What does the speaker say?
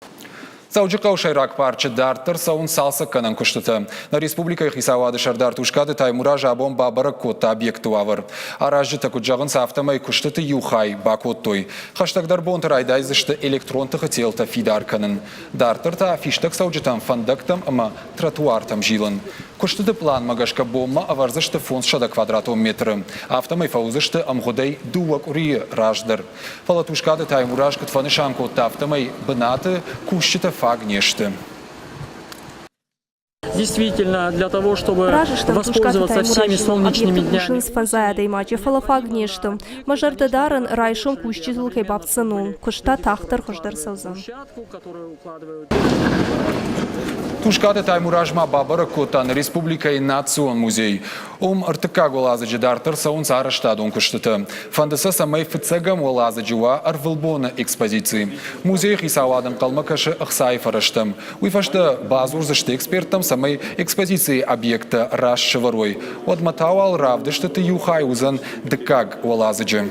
Дзӕуджыхъӕуы сӕйраг парчы дарддӕр цӕуынц цалцӕггӕнӕн куыстытӕ. Нӕ республикӕйы хицауады сӕрдар Тускъаты Таймураз абон бабӕрӕг кодта объекты уавӕр. Аразджытӕ куыд зӕгъынц, афтӕмӕй куыстыты иу хай бакодтой. Хӕстӕгдӕр бонты райдайдзысты электрон тыхы телтӕ фидар кӕнын. Дарддӕр та фистӕгцӕуджытӕм фӕндӕгтӕм ӕмӕ тротуартӕм зилын. Куыстыты пъланмӕ гӕсгӕ бонмӕ ӕвӕрдзысты 500 квадратон метры. Афтӕмӕй фӕуыдзысты ӕмгъуыдӕй дыууӕ къуырийы раздӕр. Фӕлӕ Тускъаты Таймураз куыд фӕнысан кодта, афтӕмӕй бынаты кусджытӕ фаг не сты. Действительно, для того, чтобы Разы стӕм Тускъаты воспользоваться всеми Таймуразимӕ. солнечными Объекты днями. кусынц фӕндзай адӕймаджы, фӕлӕ фаг не сты. Мӕ зӕрдӕ дарын, райсом кусджытыл кӕй бафтдзӕн, уым. Куыст та тагъддӕр хуыздӕр цӕудзӕн. Тускъаты Таймураз ма бабӕрӕг кодта нӕ республикӕйы Национ музей. Уым ӕртыккаг уӕладзыджы дарддӕр цӕуынц арӕзтадон куыстытӕ. Фӕнды сӕ, цӕмӕй фыццӕгӕм уӕладзыджы уа ӕрвылбоны экспозици. Музейы хицауад ӕнхъӕлмӕ кӕсы ӕхцайы фӕрӕзтӕм. Уый фӕстӕ бадзурдзысты эксперттӕм, цӕмӕй экспозицийы объекттӕ раст сӕвӕрой. Уӕдмӕ та уал равдыстыты иу хай уыдзӕн дыккаг уӕладзыджы.